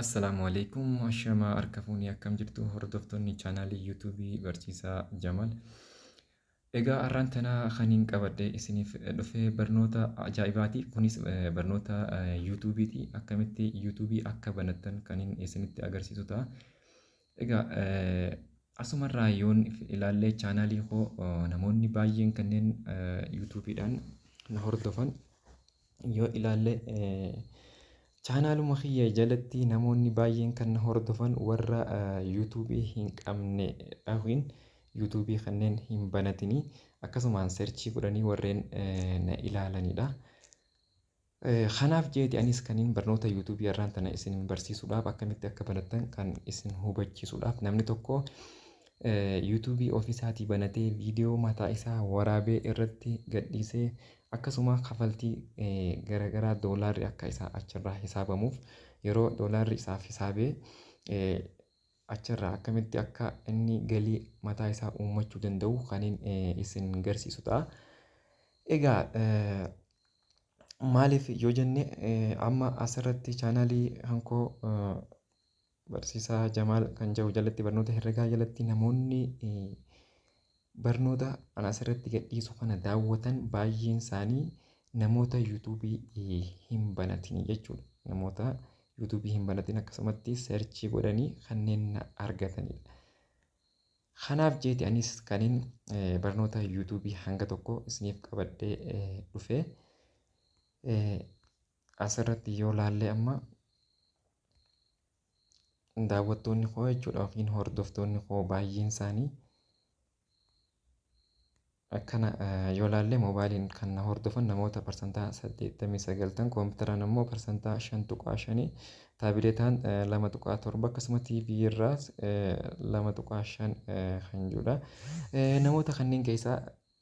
Assalaamu alaikum. Ashamaa harka fuunee, akkam jirtu hordoftoonni chaanaalii Yuutuubii Barsiisaa Jamaal? Egaa har'aan tana kan hin qabadhe isiniif dhufe barnoota ajaa'ibaati. Kunis barnoota Yuutuubiiti. Akkamitti Yuutuubii akka banattan kan hin isinitti agarsiisu ta'a. Egaa asumarraa yoon ilaallee chaanaalii koo, namoonni baay'een kanneen Yuutuubiidhaan na hordofan yoo ilaalle, chaanaaluma kiyya jalatti namoonni baay'een kan na hordofan warra Yuutuubii hin qabne yookiin Yuutuubii kanneen hin banatinii akkasumaan search godhanii warreen na ilaalanidha. Kanaaf jeeti anis kaniin barnoota Yuutuubii har'aan tana isin barsiisuudhaaf, akkamitti akka banattan kan isin hubachiisuudhaaf, namni tokko Yuutuubii ofiisaatii banatee viidiyoo mataa isaa waraabee irratti gadhiisee, akkasuma kafaltii garaagaraa doolaarri akka isaa achirraa hisaabamuuf, yeroo doolaarri isaaf hisaabee achirraa akkamitti akka inni galii mataa isaa uummachuu danda'u kaniin isin garsiisu ta'a. Egaa maaliif yoo jenne, amma asirratti chaanaalii hankoo Barsiisaa Jamaal kan jedhu jalatti, barnoota herregaa jalatti, namoonni barnoota ana asirratti gadhiisu kana daawwatan baay'een isaanii namoota Yuutuubii hin banatin jechuudha. Namoota Yuutuubii hin banatin akkasumatti search godhanii kanneen na argatanidha. Kanaaf jeeti anis kaniin barnoota Yuutuubii hanga tokko isiniif qabadhee dhufe. Asirratti yoo laallee, amma daawwattoonni koo jechuudha yookiin hordoftoonni koo baay'een isaanii akkana yoo laalle, moobaayiliin kan na hordofan namoota 89% ta'an, koompiteraan ammoo 5.5%, taabileetaan 2.7, akkasuma TV irraas 2.5 kan jirudha. Namoota kanneen keessaa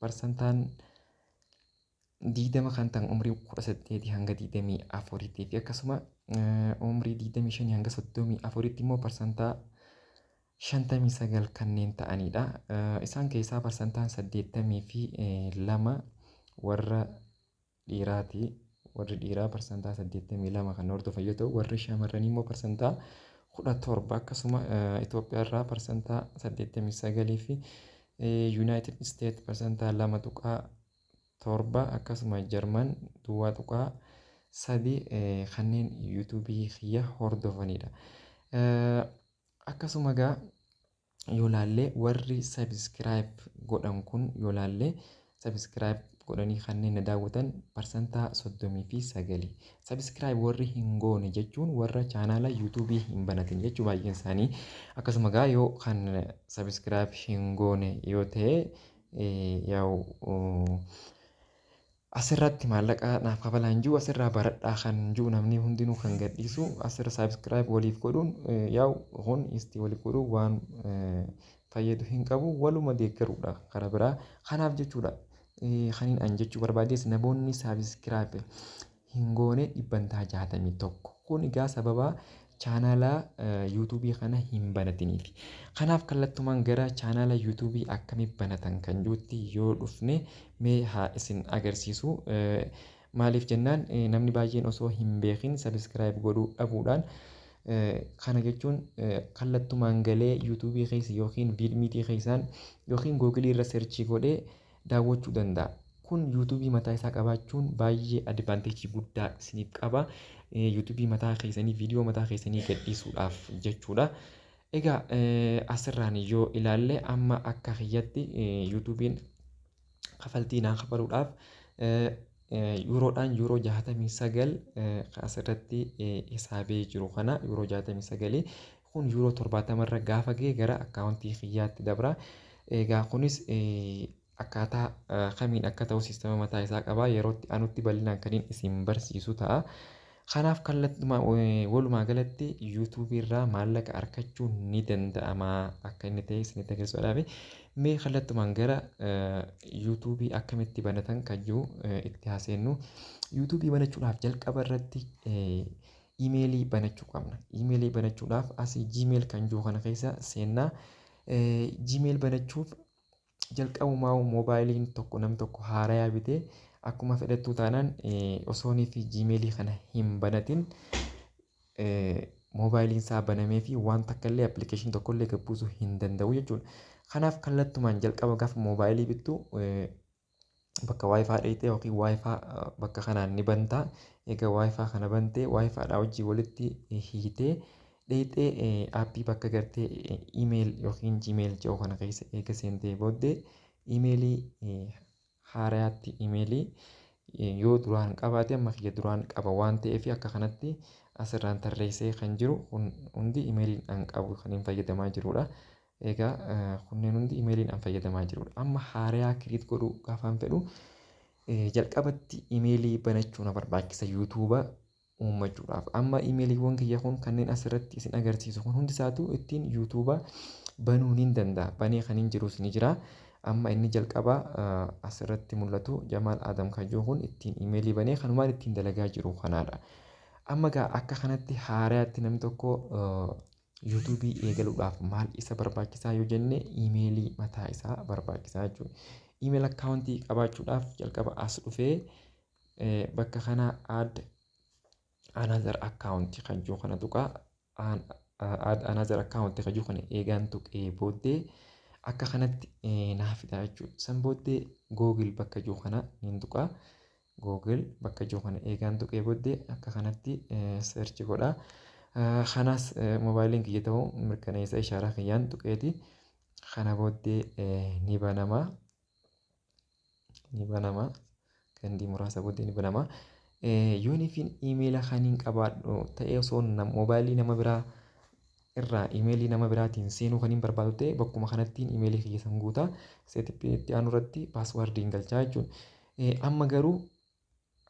20% kan ta'an umrii 18 hanga 24tti fi akkasuma umrii 25 hanga 34tti immoo 59% kanneen ta'anidha. Isaan keessaa 82% warra dhiiraati. Warri dhiiraa 82% kan hordofan yoo ta'u, warri shamarranii immoo 17%, akkasuma Itoophiyaa irraa 89% fi United States 2.7%, akkasuma Jarman 0.3 kanneen Yuutuubii kiyya hordofanidha. Akkasuma egaa yoo laallee, warri subscribe godhan kun, yoo laallee, subscribe godhanii kanneen na daawwatan 39%. Subscribe warri hin goone jechuun warra chaanaala Yuutuubii hin banatin jechuu baay'een isaanii. Akkasuma egaa yoo kan subscribe hin goone yoo ta'e, yaa'u asirratti maallaqa naaf kafalaan jiru, asirraa baradhaa kan jiru, namni hundinuu kan gadhiisu asirra subscribe waliif godhuun, yaa'u kun isti waliif godhuun waan fayyadu hin qabu, waluma deeggaruudha karaa biraa. Kanaaf jechuudha kaniin an jechuu barbaades, namoonni subscribe hin goone 61%. Kun egaa sababa chaanaala Yuutuubii kana hin banatiniifi. Kanaaf kallattumaan gara chaanaala Yuutuubii akkamitti banatan kan jirutti yoo dhufne, mee haa isin agarsiisu. Maaliif jennaan, namni baay'een osoo hin beekin subscribe godhuu dhabuudhaan, kana jechuun kallattumaan galee Yuutuubii keessa yookiin Vidmiitii keessaan yookiin Googilii irra search godhee daawwachuu danda'a. Kun Yuutuubii mataa isaa qabaachuun baay'ee advantage guddaa isiniif qaba. Yuutuubii mataa keessanii, viidiyoo mataa keessanii gadhiisuudhaaf jechuudha. Egaa asirraan yoo ilaalle, amma akka kiyyatti Yuutuubiin kafaltii naa kafaluudhaaf yuuroodhaan yuuroo 69 asirratti hisaabee jiru kana, yuuroo 69 kun yuuroo 70 irra gaafa ga'e gara akkaawuntii kiyyaatti dabra. Egaa kunis akkaataa kamiin akka ta'u siistama mataa isaa qaba. Yerootti anutti bal'inaan kan isin barsiisu ta'a. Kanaaf kallattuma walumaa galatti Yuutuubii irraa maallaqa argachuun ni danda'ama akka inni ta'e isinitti agarsiisuudhaaf, mee kallattumaan gara Yuutuubii akkamitti banatan kan jiru itti haaseennu. Yuutuubii banachuudhaaf jalqaba irratti iimeelii banachuu qabna. Iimeelii banachuudhaaf asii Gmail kan jiru kana keessa seennaa. Gmail banachuuf jalqabumaa moobaayiliin tokko namni tokko haarayaa bitee akkuma fedhattuu taanaan, osoonii fi Gmailii kana hin banatin Moobaayiliin isaa banamee fi waan takka illee, application tokko illee gabbuusuu hin danda'u jechuudha. Kanaaf kallattumaan jalqaba gaafa moobaayilii bittu bakka WiFi dheeyitee yookiin WiFi bakka kanaan ni bantaa. Egaa WiFi kana bantee WiFidhaa wajjin walitti hiitee dheeyitee aappii bakka gartee email yookiin Gmail jedhu kana keessa eega seentee booddee, iimeelii haarayaatti, iimeelii yoo duraan qabaate, amma kiyya duraan qaba waan ta'eef, akka kanatti asirraan tarreessee kan jiru kun hundi iimeeliin an qabu kan hin fayyadamaa jirudha. Egaa kunneen hundi iimeeliin an fayyadamaa jirudha. Amma haarayaa create godhuu gaafaan fedhu, jalqabatti iimeelii banachuu na barbaachisa YouTube uummachuudhaaf. Amma iimeeliiwwan kiyya kun kanneen asirratti isin agarsiisu kun hundi isaatu ittiin YouTube banuu ni danda'a. Banee kan hin jirus ni jira. Amma inni jalqabaa asirratti mul'atu Jamaal Adam kan jiru kun ittiin iimeelii banee kanumaan ittiin dalagaa jiru kanaadha. Amma gaa akka kanatti haarayaatti namni tokko YouTubeii eegaluudhaaf maal isa barbaachisaa yoo jenne, iimeelii mataa isaa barbaachisaa jechuudha. Email accountii qabaachuudhaaf jalqaba as dhufee bakka kana "add another account" kan jiru kana tuqaa. "Add another account" kan jiru kana eegaan tuqee booddee akka kanatti naa fida jechuudha. San booddee Google bakka jiru kana niin tuqaa. Google bakka jiru kana eegaan tuqee booddee akka kanatti search godha. Kanas moobaayiliin kiyya ta'uu mirkaneessa ishaaraa kiyyaan tuqeeti. Kana booddee ni banama. Ni banama. Gandii muraasa booddee ni banama. Yooniifin iimeela kan hin qabaadhu ta'ee, osoo moobaayilii nama biraa irraa iimeelii nama biraatiin seenuu kan hin barbaadu ta'e, bakkuma kanattiin iimeelii kiyya san guutaa. Stepii itti aanu irratti passwordiin galchaa jechuudha. Amma garuu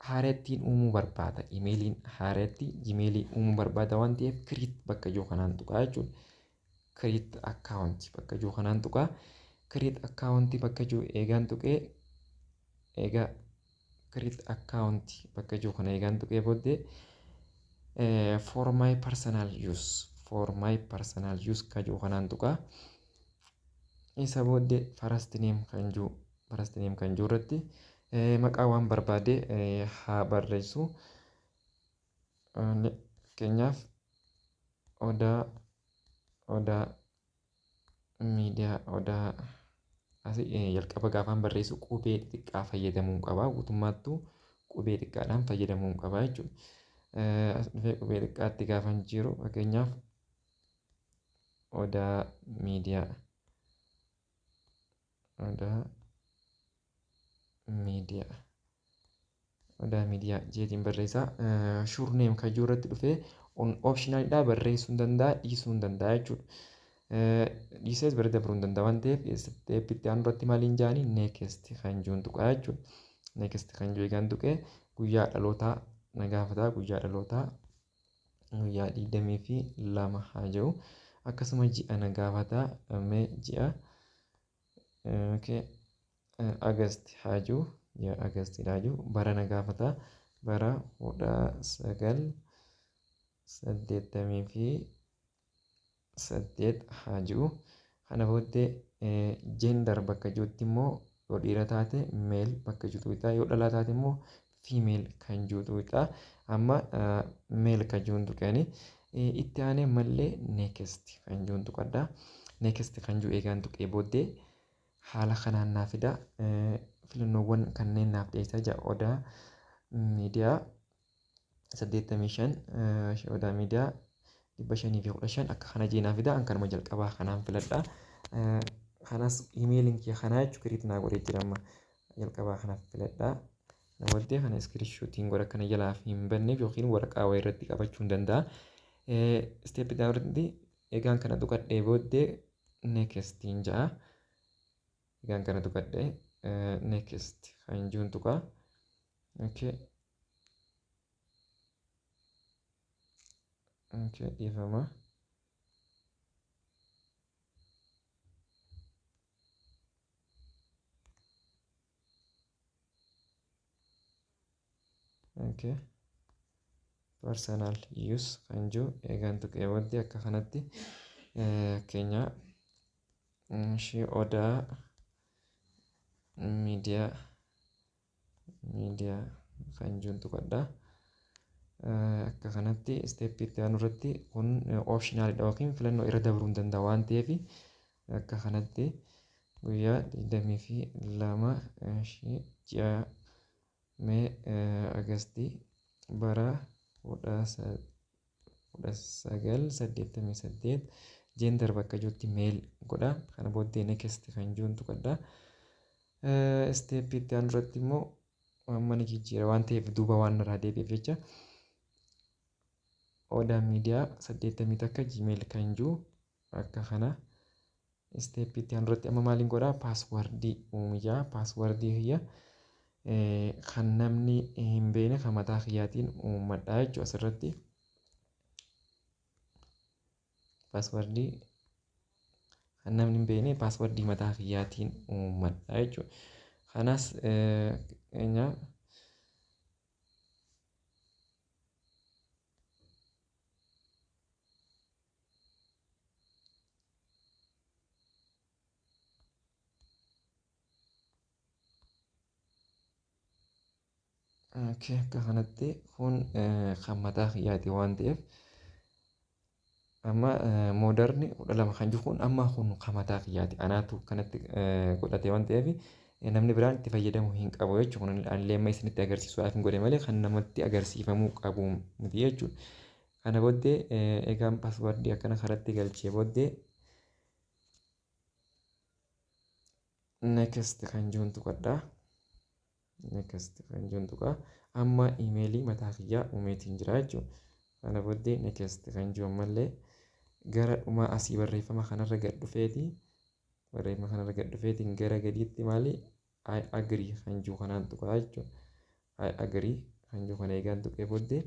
haarattiin uumuu barbaada. Iimeeliin haaratti Gmailii uumuu barbaada waan ta'eef, create bakka jiru kanaan tuqaa jechuudha. Create account bakka jiru kanaan tuqaa. Create account bakka jiru eegaan tuqee, eegaa create account bakka jiru kana eegaan tuqee booddee, "for my personal use", "for my personal use" kan jiru kanaan tuqaa. Isa booddee first name kan jiru, first name kan jiru irratti maqaa waan barbaade haa barreessu. Fakkeenyaaf Odaa, Odaa Miidiyaa, Odaa. Asii jalqaba gaafaan barreessu qubee xixiqqaa fayyadamuu qaba. Guutummaattuu qubee xiqqaadhaan fayyadamuu qaba jechuudha. As dhufee qubee xiqqaatti gaafan jiru, fakkeenyaaf Odaa Miidiyaa, Odaa Miidiyaa, Odaa Miidiyaa jeetiin barreessaa. Surname kan jiru irratti dhufee optionalidhaa, barreessuu hin danda'a, dhiisuu hin danda'a jechuudha. Dhiisees bira dabruu hin danda'a waan ta'eef, stepitti aanu irratti maaliin jaanii next kan jiruun tuqaa jechuudha. Next kan jiru eegaan tuqee, guyyaa dhalootaa na gaafata. Guyyaa dhalootaa guyyaa 22 haa jedhu. Akkasuma ji'a na gaafata. Mee ji'a August haa jiru, ji'a August haa jiru. Bara na gaafata, bara 1988 haa jiru. Kana booddee gender bakka jirutti immoo yoo dhiira taate male bakka jirutu, yoo dhalaa taate immoo female kan jirutu. Amma male kan jiruun tuqanii itti aanee mallee next kan jiruun tuqadha. Next kan jiru eegaan tuqee booddee haala kanaan naa fida. Filannoowwan kanneen naaf dhiyeessaa jira. Odaa Miidiyaa 85, Odaa Miidiyaa 515 akka kana jee naa fida. An kanuma jalqabaa kanaan filadha. Kanas iimeeliin kiyya kanaa jechuun create naa godhee jira, amma jalqabaa kanaaf filadha. Na booddee kana screenshotiin godha, kana jalaa hin banneef yookiin waraqaa wayii irratti qabachuu hin danda'a. Stepii irratti egaan kana tuqadhee booddee nextiin ja'a. Egaan kana tuqadhee next kan jiruun tuqaa. Okay. Okay, dhiifama. Okay. Personal use kan jiru eegaan tuqee booddee akka kanatti keenya ishee Odaa Miidiyaa, Miidiyaa kan jiruun tuqadha. Akka kanatti step itti aanu irratti kun optionalidha yookiin filannoo irra dabruu hin danda'a waan ta'eef akka kanatti guyyaa 22 ji'a Mee August bara 1988, gender bakka jirutti male godha. Kana booddee next kan jiruun tuqadha. Step itti aanu irratti immoo amma ni jijjiira waan ta'eef duuba waan irraa deebi'eef jecha Odaa Miidiyaa 81 Gmail kan jiru akka kana. Step itti aanu irratti amma maaliin godhaa? Password uumiyyaa, password kiyya kan namni hin beekne kan mataa kiyyaatiin uummadha jechuudha asirratti. Password kan namni hin beekne, password mataa kiyyaatiin uummadha jechuudha. Kanas keenya okay, akka kanatti kun kan mataa kiyyaati waan ta'eef amma modern 12 kan jiru kun amma kun kan mataa kiyyaati, anaatu kanatti godhate waan ta'eef namni biraan itti fayyadamuu hin qabu jechuudha. Kun anillee amma isinitti agarsiisuudhaaf hin godhe malee kan namatti agarsiifamuu qabu miti jechuudha. Kana booddee egaan password akkana karatti galchee booddee next kan jiruun tuqadha. Next kan jiruun tuqa. Amma iimeelii mataa kiyyaa uumeetiin jira jechuudha. Kana booddee next kan jiru ammallee gara dhumaa asii barreeffama kanarra gad dhufeeti, barreeffama kanarra gad dhufeetiin gara gadiitti maali, I agree kan jiru kanaan tuqaa jechuudha. I agree kan jiru kana eegaan tuqee booddee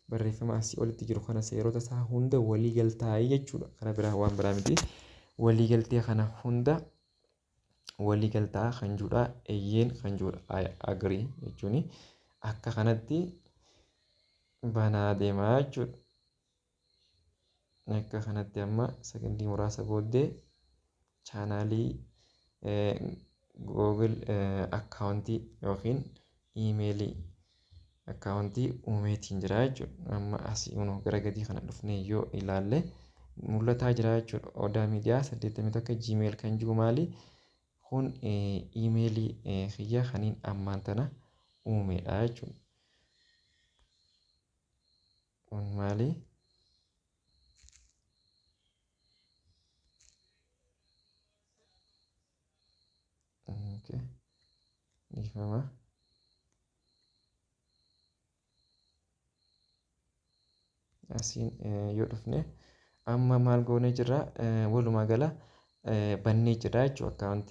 barreeffama asii olitti jiru kana seerota isaa hunda walii galtaa'ee jechuudha. Kana biraa waan biraa miti. Walii galtee kana hunda walii galtaa kan jirudha. Eeyyeen kan jirudha. I agree jechuuni akka kanatti banaa deemaa jechuudha. Akka kanatti amma sekondii muraasa booddee channel Google account yookiin iimeelii account uumeetiin jira jechuudha. Amma asii unoo gara gadii kana dhufnee yoo ilaalle mul'ataa jira jechuudha. Odaa Miidiyaa 81 Gmail kan jiru maali? Kun iimeelii kiyya kaniin ammaan tana uumedha jechuudha. Kun maali? Okay. Dhiifama. Asiin yoo dhufne amma maal goonee jirra? Walumaa gala bannee jira jechuudha, account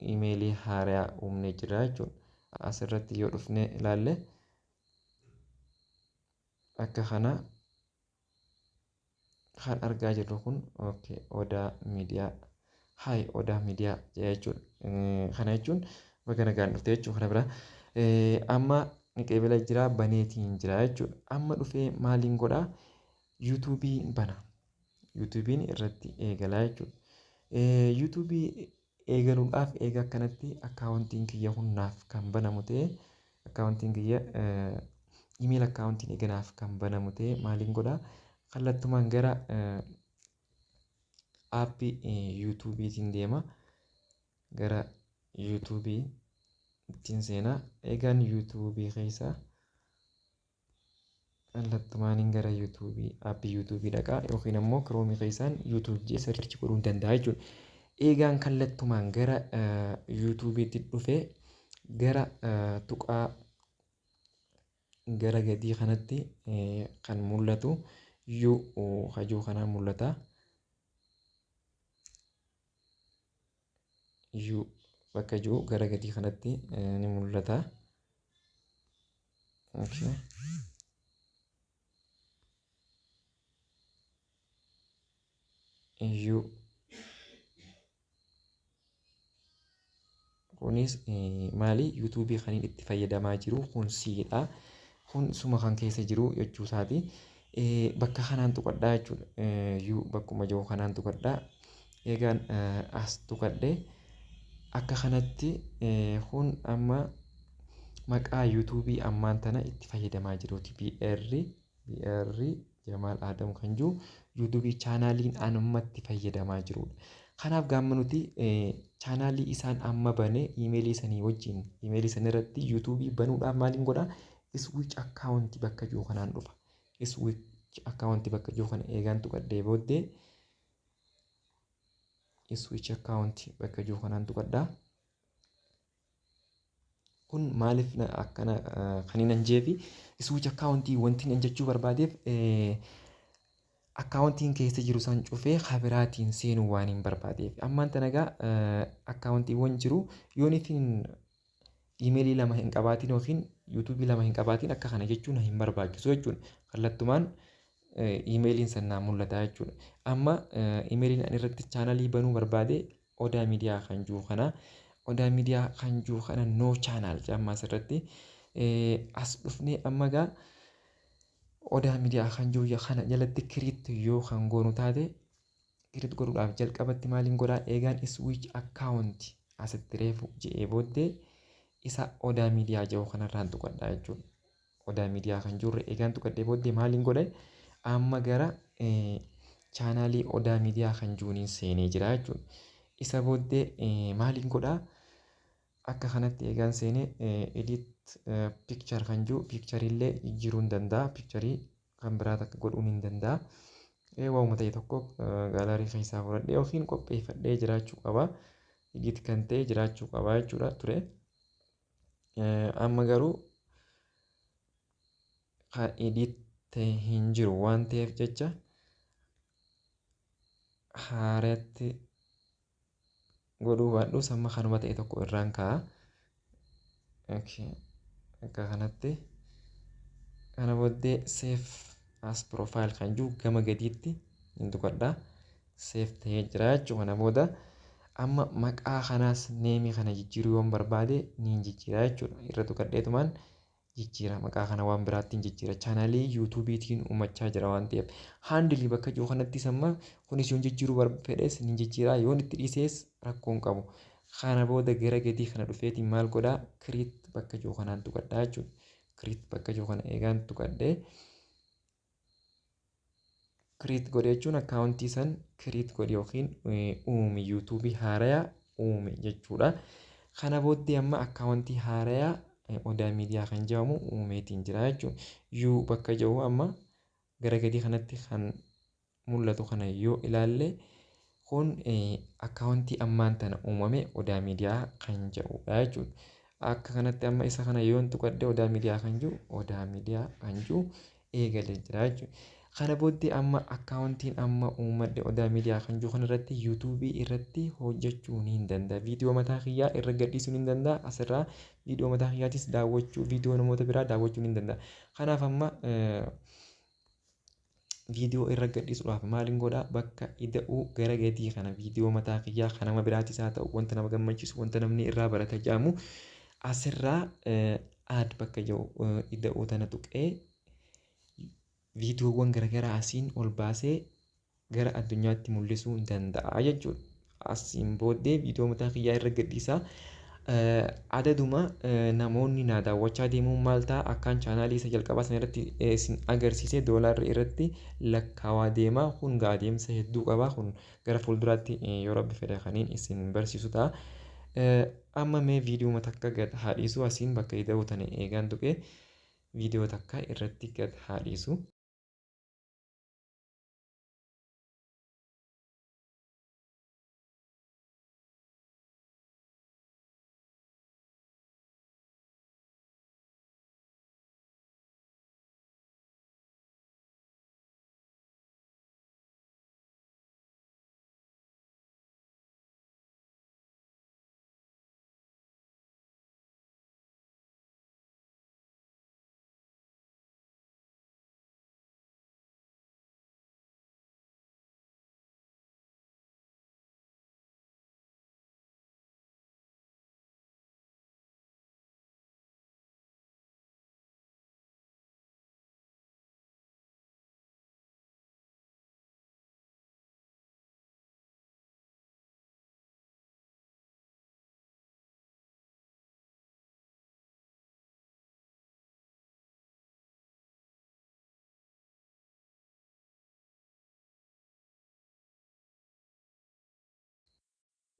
iimeelii haaraa uumnee jira jechuudha. Asirratti yoo dhufne ilaalle akka kana kan argaa jirru kun, okay, Odaa Miidiyaa, hi Odaa Miidiyaa jechuudha. Kana jechuun baga nagaan dhufte jechuudha. Kana biraa amma qeebela jira, baneetiin jira jechuudha. Amma dhufee maaliin godhaa? YouTubeii bana. YouTubeiin irratti eegalaa jechuudha. YouTubeii eegaluudhaaf eega akkanatti accountiin kiyya hunnaaf kan banamu ta'e, accountiin kiyya email accountiin eeganaaf kan banamu ta'e, maaliin godhaa? Kallattumaan gara app YouTubeiitiin deema. Gara YouTubeii ittiin seenaa. Eegaan YouTubeii keessa kallattumaaniin gara YouTubeii, app YouTubeii dhaqaa yookiin ammoo Chromeii keessaan YouTube jee search godhuu danda'a jechuudha. Eegaan kallattumaan gara YouTubeiitti dhufee gara tuqaa gara gadii kanatti kan mul'atu you hajuu kanaa mul'ata. You bakka jiru gara gadii kanatti ni mul'ata. Okay. You kunis maali? YouTubeii kan itti fayyadamaa jiru kun siidha. Kun suma kan keessa jiru jechuu isaati. Bakka kanaan tuqadhaa jechuudha. You bakkuma jiru kanaan tuqadhaa. Eegaan as tuqadhee akka kanatti kun amma Maqaa YouTubeii ammaan tana itti fayyadamaa jiruuti. BR Jamaal Adam kan jiru YouTubeii channeliin an amma itti fayyadamaa jirudha. Kanaaf gaamma nuti channelii isaan amma bane emailii sanii wajjin emailii sana irratti YouTubeii banuudhaaf maaliin godhaa? Switch account bakka jiru kanaan dhufa. Switch account bakka jiru kana eegaan tuqadhee booddee, switch account bakka jiru kanaan tuqadhaa. Kun maaliif akkana kan hin anjeefi, switch account wanti hin jechuu barbaadeef, accountiin keessa jiru san cufee kabiraatiin seenuu waan hin barbaadeef. Ammaan tana egaa accountiiwwan jiru yoon ittiin emailii lama hin qabaatin yookiin YouTubeii lama hin qabaatin, akka kana jechuun hin barbaachisu jechuudha. Kallattumaan emailiin san naa mul'ata jechuudha. Amma emailiin ani irratti channelii banuu barbaade Odaa Miidiyaa kan jiru kana. Odaa Miidiyaa kan jiru kana no channel jedhama. Asirratti as dhufnee amma egaa Odaa Miidiyaa kan jiru kana jalatti create yoo kan goonu taate, create godhuudhaaf jalqabatti maaliin godhaa? Eegaan switch account asitti reefu je'ee booddee, isa Odaa Miidiyaa jedhu kanarraan tuqadhaa jechuudha. Odaa Miidiyaa kan jirre eegaan tuqadhee booddee maaliin godhe? Amma gara channelii Odaa Miidiyaa kan jiruuniin seenee jira jechuudha. Isa booddee maaliin godhaa? Akka kanatti eegaan seenee, edit picture kan jiru, pictureillee jijjiiruu hin danda'a. Pictureii kan biraa takka godhuun hin danda'a. Waanuma ta'e tokko gallery keessaa fudhadhee yookiin qopheeffadhee jiraachuu qaba. Edit kan ta'e jiraachuu qaba jechuudha ture. Amma garuu kan edit ta'e hin jiru waan ta'eef jecha, haaratti godhuu baadhus amma kanuma ta'e tokko irraan kaa'a. Akka kanatti kana booddee save as profile kan jiru gama gadiitti hin tuqadha. Save ta'ee jira jechuudha. Kana booda amma maqaa kanaas, nameii kana jijjiiruu yoon barbaade, niin jijjiira jechuudha. Irra tuqadheetumaan jijjiira, maqaa kana waan biraattiin jijjiira. Channelii YouTubeiitiin uumachaa jira waan ta'eef. Handleii bakka jiru kanattis amma kunis yoon jijjiiruu fedhes ni jijjiira, yoon itti dhiisees rakkoo hin qabu. Kana booda gara gadii kana dhufeetiin maal godhaa? Create bakka jiru kanaan tuqadhaa jechuudha. Create bakka jiru kana eegaan tuqadhee, create godhe jechuun accountii san create godhe yookiin uumi, YouTubeii haarayaa uume jechuudha. Kana booddee amma accountii haarayaa Odaa Miidiyaa kan jedhamu uumeetiin jira jechuudha. Yuu bakka jiru amma gara gadii kanatti kan mul'atu kana yoo ilaalle, kun accountii ammaan tana uumame Odaa Miidiyaa kan jedhudha jechuudha. Akka kanatti amma isa kana yoon tuqadhe, Odaa Miidiyaa kan jiru, Odaa Miidiyaa kan jiru eegalee jira jechuudha. Kana booddee amma accountiin amma uummadhe Odaa Miidiyaa kan jiru kanarratti YouTubeii irratti hojjechuu ni danda'a. Viidiyoo mataa kiyyaa irra gadhiisuu ni danda'a. Asirraa viidiyoo mataa kiyyaatis daawwachuu, viidiyoo namoota biraa daawwachuu ni danda'a. Kanaaf amma viidiyoo irra gadhiisuudhaaf maaliin godhaa? Bakka ida'uu gara gadii kana viidiyoo mataa kiyyaa, kan nama biraatis haa ta'u, wanta nama gammachiisu, wanta namni irraa barata jedhamu, asirraa add bakka jiru ida'uu tana tuqee, viidiyoowwan garaagaraa asiin ol baasee gara addunyaatti mul'isuu danda'a jechuudha. Asiin booddee viidiyoo mataa kiyyaa irra gadhiisaa. Adaduma namoonni naa daawwachaa deemuun maal ta'a? Akkaan channelii isa jalqabaa sana irratti isin agarsiisee, doolaarri irratti lakkaawaa deema. Kun adeemsa hedduu qaba. Kun gara fuulduraatti yoo Rabbi fedhe kaniin isin barsiisu ta'a. Amma mee viidiyoo takka gad haa dhiisu. Asiin bakka ida'uu tana eegaan tuqee, viidiyoo takka irratti gad haa dhiisu.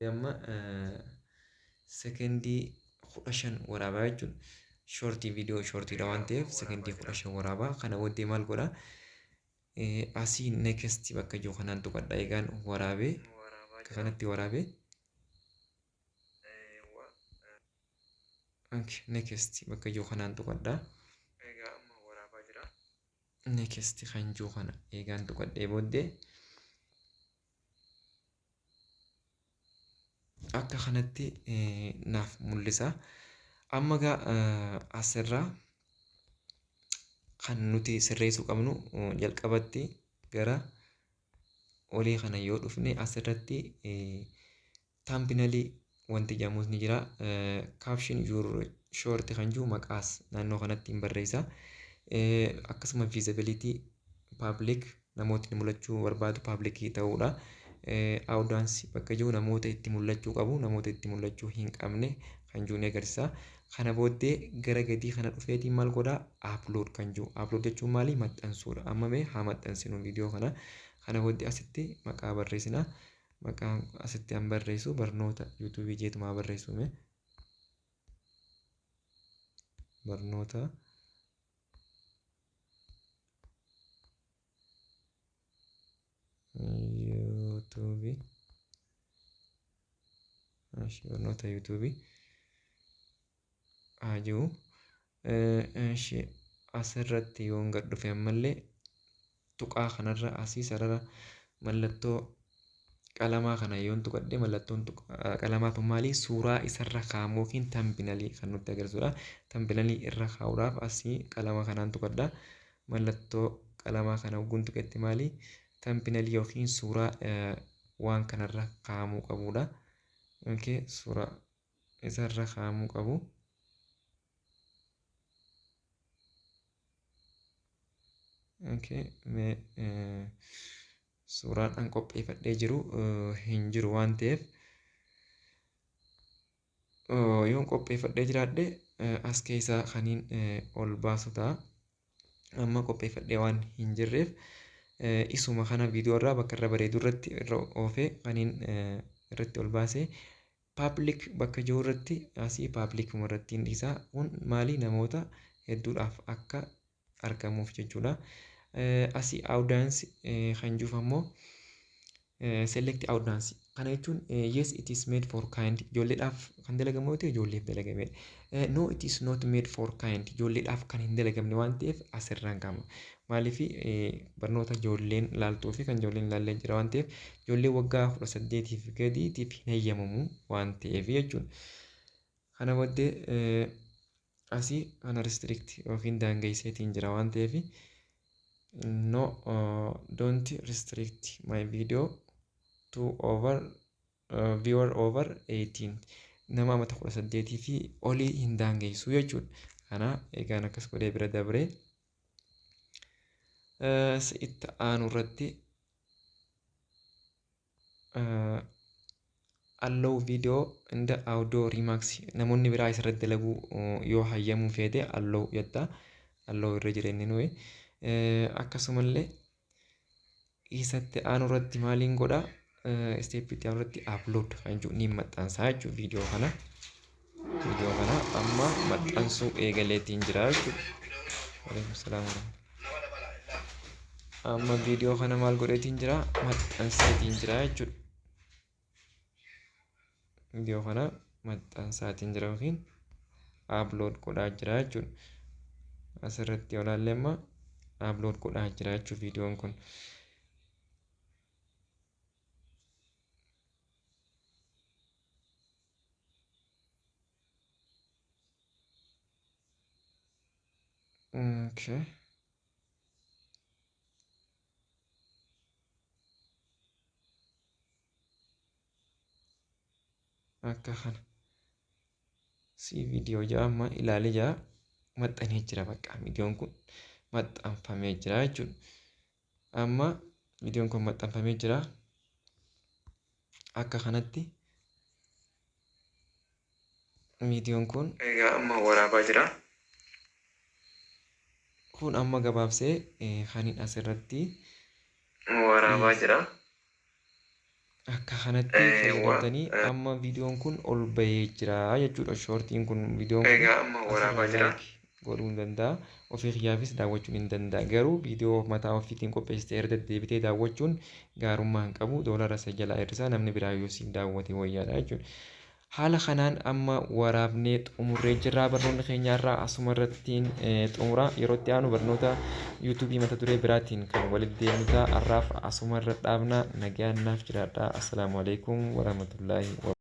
Amma sekendii 15 waraabaa jechuudha. Shortii viidiyoo shortiidha waan ta'eef sekendii 15 waraabaa. Kana booddee maal godhaa? Asii next bakka jiru kanaan tuqadha. Egaan waraabee akka kanatti waraabee. Next bakka jiru kanaan tuqadha. Next kan jiru kana egaan tuqadhee booddee akka kanatti naaf mul'isa. Amma gaa asirraa kan nuti sirreessuu qabnu jalqabatti gara olii kana yoo dhufne asirratti thumbnailii wanti jedhamus ni jira. Caption your short kan jiru maqaas naannoo kanatti hin barreessa. Akkasuma visibility public namootni mul'achuu barbaadu publicii ta'uudha. Audience bakka jiru namoota itti mul'achuu qabu, namoota itti mul'achuu hin qabne kan jiru ni agarsiisa. Kana booddee gara gadii kana dhufeetiin maal godhaa? Upload kan jiru. Upload jechuun maali? Maxxansuudha. Amma mee haa maxxansinu viidiyoo kana. Kana booddee asitti maqaa barreessina. Maqaan asitti an barreessu barnoota YouTubeii jeetumaa barreessu mee. Barnoota YouTubeii. Barnoota YouTubeii haa jiru. Asirratti yoon gad dhufe ammallee tuqaa kanarra asii sarara mallattoo qalamaa kana yoon tuqadhe, mallattoon qalamaa tun maali? Suuraa isarra kaa'amu yookiin thumbnailii kan nutti agarsiisudha. Thumbnailii irra kaa'uudhaaf asii qalama kanaan tuqadha. Mallattoo qalamaa kana hogguun tuqetti maali? Thumbnailii yookiin suuraa waan kanarra kaa'amuu qabudha. Okay, suuraa isarra kaa'amuu qabu. Okay, mee suuraan an qopheeffadhee jiru hin jiru waan ta'eef, yoon qopheeffadhee jiraadhe as keessaa kaniin ol baasu ta'a. Amma qopheeffadhee waan hin jirreef isuma kana viidiyoo irraa bakka irra bareedu irratti irra oofee kaniin irratti ol baasee, public bakka jiru irratti asii public irratti hin dhiisaa. Kun maali? Namoota hedduudhaaf akka argamuuf jechuudha. Asii audience kan jiruuf ammoo select audience kana jechuun yes, it is made for kids, ijoolleedhaaf kan dalagamu yoo ta'e ijoolleef dalagamedha. No, it is not made for kids, ijoolleedhaaf kan hin dalagamne waan ta'eef asirraan kaa'ama. Maaliif? Barnoota ijoolleen laaltuu fi kan ijoolleen ilaallee jira waan ta'eef, ijoollee waggaa 18f gadiitiif hin eeyyamamu waan ta'eef jechuudha. Kana booddee asii kana restrict yookiin daangeyseetiin jira waan ta'eef, no, don't restrict my video to over viewer over 18, nama amata 18 fi olii hin daangeysu jechuudha. Kana egaan akkas godhee bira dabree itti aanu irratti allow video and audio remix, namoonni biraa isarratti dalaguu yoo hayyamuu feete allow jetta, allow irra jira inni nuyi. Akkasumallee isatti aanu irratti maaliin godha? Step itti aanu irratti upload kan jiru ni maxxansaa jechuudha viidiyoo kana. Viidiyoo kana amma maxxansuu eegaleetiin jira jechuudha. Waalaikum salaam. Amma viidiyoo kana maal godheetiin jira? Maxxanseetiin jira jechuudha. Viidiyoo kana maxxansaatiin jira yookiin upload godhaa jira jechuudha. Asirratti yoo ilaalle amma upload godhaa jira jechuudha viidiyoon kun. Okay. Akka kana si viidiyoo jira, amma ilaalee jira, maxxanee jira, bakka viidiyoon kun maxxanfamee jira jechuudha. Amma viidiyoon kun maxxanfamee jira. Akka kanatti viidiyoon kun Egaa amma waraabaa jira. Kun amma gabaabsee kanin asirratti Waraabaa jira. Akka kanatti fayyadamtanii amma viidiyoon kun ol bahee jira jechuudha. Shortiin kun, viidiyoon kun Egaa amma waraabaa asirraa jira. like godhuu hin danda'a. Ofii kiyyaafis daawwachuun hin danda'a. Garuu viidiyoo mataa ofiitiin qopheessitee erga deddeebitee daawwachuun gaarummaa hin qabu. Doolara isa jalaa hir'isaa, namni biraa yoo siin daawwate wayyaadha jechuudha. Haala kanaan amma waraabnee xumurree jirra. Barnoonni keenya irraa asuma irrattiin xumura. Yeroo itti aanu barnoota YouTubeii mata duree biraatiin kan walitti deemnu ta'a. Har'aaf asuma irra dhaabna. Nagaan naaf jiraadha. Assalaamu alaikum warahmatullaahi.